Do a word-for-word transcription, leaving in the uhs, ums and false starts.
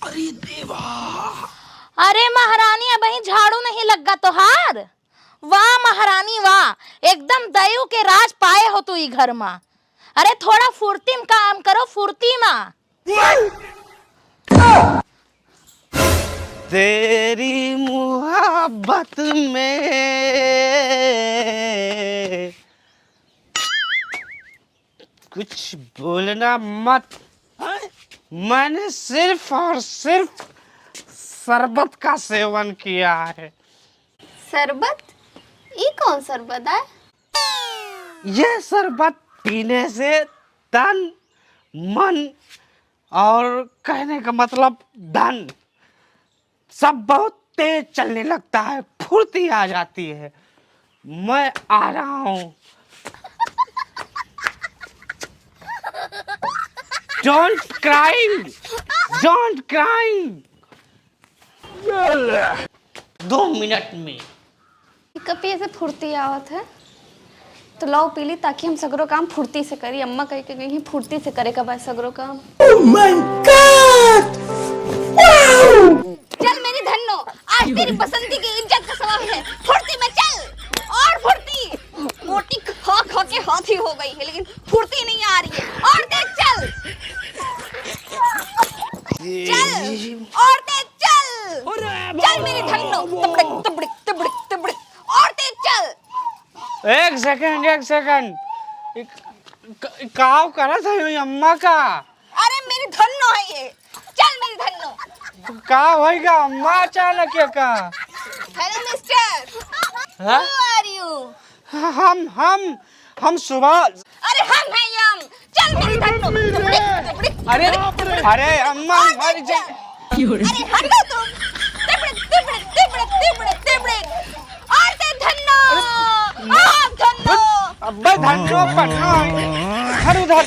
अरे देवा। अरे महारानी, अबहीं झाड़ू नहीं लग्गा तोहार? वाह महारानी वाह, एकदम दयू के राज पाए हो तू ई घर मा। अरे थोड़ा फुर्ती म काम करो, फुर्ती मा। तेरी मोहब्बत में कुछ बोलना मत। मैंने सिर्फ और सिर्फ शरबत का सेवन किया है। शरबत? ई कौन शरबत है? यह शरबत पीने से तन, मन और कहने का मतलब धन सब बहुत तेज चलने लगता है, फुर्ती आ जाती है। मैं आ रहा हूँ। Don't crying, don't crying। दो मिनट में। कभी ऐसे फुर्ती आवत है तो लाओ पी ली, ताकि हम सगरो काम फुर्ती से करी। अम्मा कह के गई हैं फुर्ती से करे का बा सगरो काम। Oh my God! Wow! चल मेरी धन्नो, आज तेरी पसंदी की इज्जत का सवाल है। फुर्ती में चल, और फुर्ती। मोटी खा खा के हाथी हो गई है, लेकिन फुर्ती नहीं आ रही है। और तेज चल, चल, और तेज चल। चल मेरी धन्नो, तबड़क तबड़क तबड़क तबड़क, और तेज चल। एक सेकंड, एक सेकंड। इ क-, क-, काव करत है ये अम्मा का? अरे मेरी धन्नो है ये। चल मेरी धन्नो। का होइगा अम्मा अचानक ये का? Hello mister। हाँ? Who are you? हम, हम, हम सुभाष। अरे हम हैं यम। चल मेरी धन्नो। अरे, अरे अम्मा, मर जा। अरे हटो तुम। तिबड़े, तिबड़े, तिबड़े, तिबड़े, तिबड़े। और तेज धन्नो। और धन्नो। अबे धन्नो पन्नो है। हर उधर।